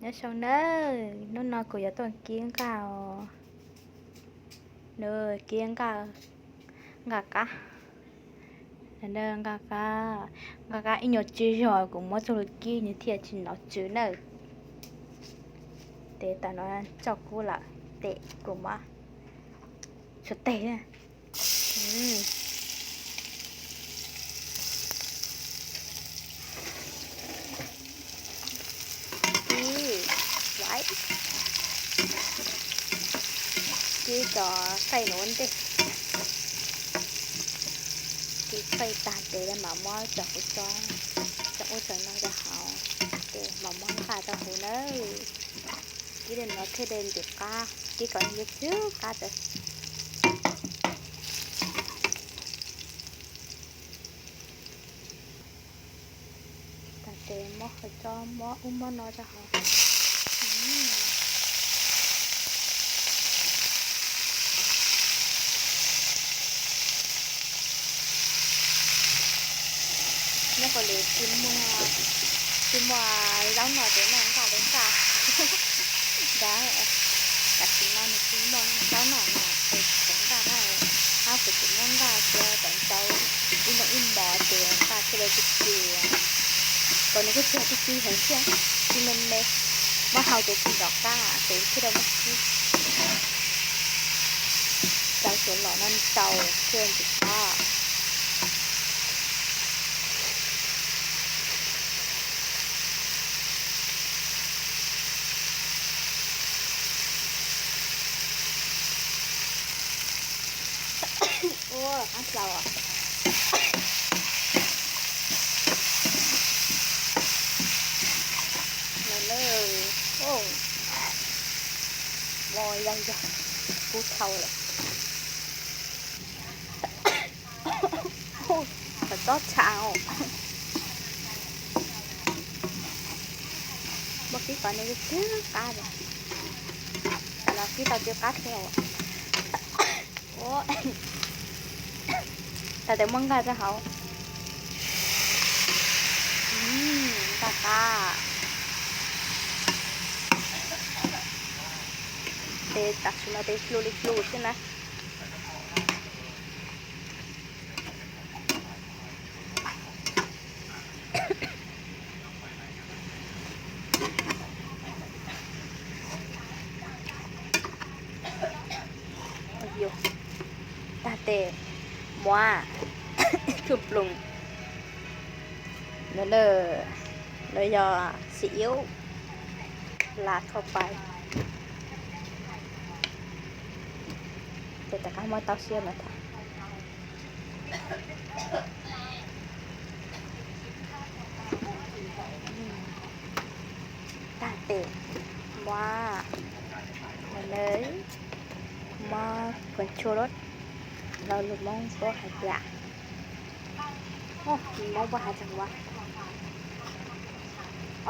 Nyob zoo nawb, hnub no kuv yuav tuaj kib nqaj os. Nws kib nqaj, nqaj qab. Nqaj qab, nqaj qab ib nyuag tsw zog kuv muab txoj lus kib nws thiaj tsis nov tsw nawb. Tes tam no tso kub lawm, tes kuv muab tsuav tes. Kib, kib cov faij no ua ntej. Kib faij tag tes mam muab cov kuv tso, cov ub cov no rau hauv, tes mam muab nqaj rau hauv nawb. Kib li no thiaj li ntxim qab, kib kom nws tsw qab tawm. Tag tes muab qhov tso, muab ub muab no rau hauv. Nyob qhov lwm tsis muaj, tsis muaj zaub noj ces noj nqaj li nqaj. Ntawd, tam sim no nws tsis muaj zaub noj no ces tsis nqaj na. Hab kuv tsis muab nqaj cia kom ntau ib noo ib mos ces nqaj thiaj li tsis ci. Kom nws kuj tsis tsis ci heev thiab, ci me me, muab hau ces tsis nrov qab ces thiaj li muab ci. Rau cov los no ntau thiaj ntxim qab. Ua qab hlau os. Mos yog yog kub dhau lawm. Qhov tsob tshav os. Muab kib qhov no tsw qab, tam no kib tau tsw qab thiab. Tag tes muab nqaj rau hauv. Nqaj qab. Tes tam sim no tes hlu li hlu xwb na. Tag tes muab tsuj ploos, no yog xis iub las thauj pais. Ces rov qab muab tau siab mas tag. Tag tes muab, muab phuam tshua los, lus Hmoob puab hais tias, Hmoob puab hais tias ua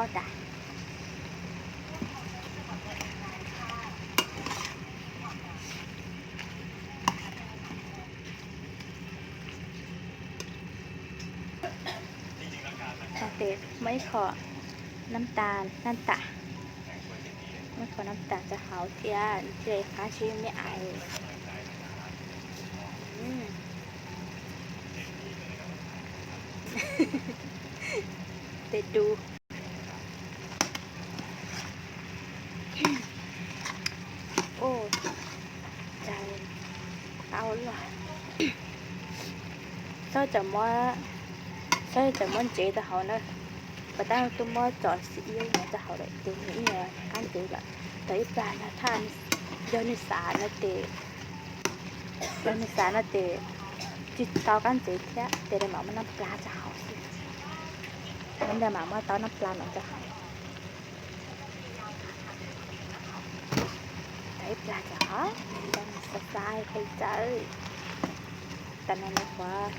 ob dag. Tag tes muab ib qho nab tas, nab tas, muab ib qho nab tas rau hauv thiab thiaj li qab zib me ais. Tes du. Ua cas qab luaj. Xob, xob tseem muab ntsev rau hauv na. Puas tab tuaj muab tso xis iub no rau hauv lawm ces nws ib nyuag qab ntsev lawm. Thaum ib plag no thaj yog nws xav no ces, yog nws xav no ces tsis tau qab ntsev thiab, ces lawv mam muab nab plag rau hauv xwb. Lawv mam muab tau nab plag no rau hauv. Thaum ib plag rau hauv, xav xav peb tsawv. Tam no nws qhuav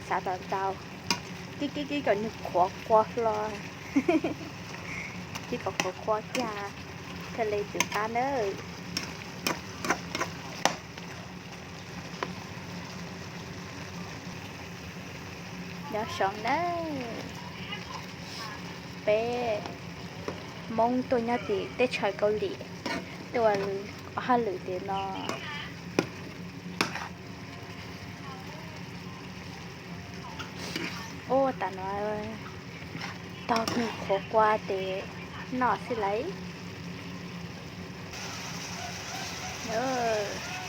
xav tau ntau, kib kib kib kom nws qhuav qhuav hlo, kib kom qhuav qhuav kiag thiaj li tsw qab nawb. Nyob zoo nawb, peb Hmoob tuaj nyob tim teb chaws Kaus Lim, tuaj ua hauj lwm tim no. Ua tam no tog kawg, qhuav kua tes noj xwb lauj.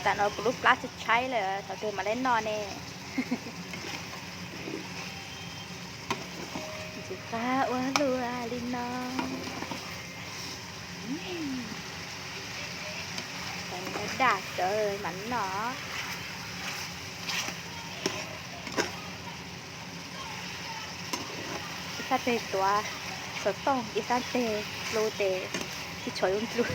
Tam no kuv lub plab tshaib tshaib lawm, thaum twg mam li noj ne. Ntxim qab ua luaj li no. Daj tsawv mam noj. Ib sab tes tuav xov tooj, ib sab tes plhu tes, tsis tshua yuav nplua.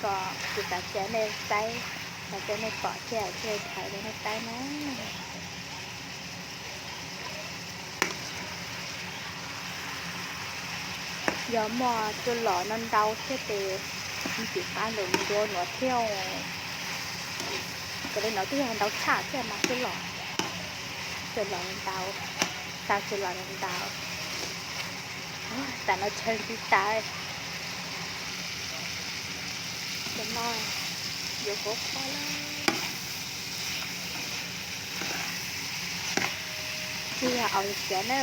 Kom kuv xav cia nej saib, xav cia nej pom thiab thiaj li thaij rau nej saib na. Yog muaj tsuj lom no ntau thiab ces ntxim qab ntaus ntua nuav thiab. Kom li no twb yog ntau tshaj thiab mas tsuj lom, tsuj lom ntau, tau tsuj lom ntau. Tam no chaw ntxim tas, tam no yuav kua kua lawm. Tsis yog aus siav na,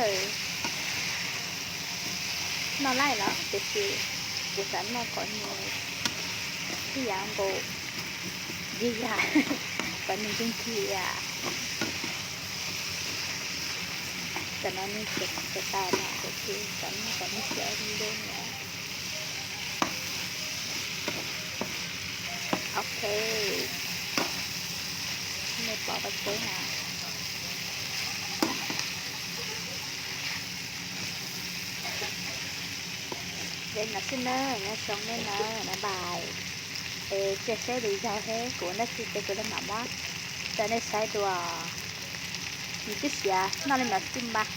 noj laij los tiam sis kuv xav noj kom nws ib yam nkaus, ib yam, kom nws ntxim thiab. Tam no nws tsis tau no ces xav noj kom nws siav li no. Ok, nej pom qhov tseeb na. Li no xwb na, nyob zoo nej na, bye bye. Es cia seb lwm zaug thiab kuv ua dab tsi ces kuv mam muab rau nej saib dua. Nws twb siav, noj li no xwb mas.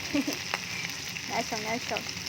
Nyob zoo, nyob zoo.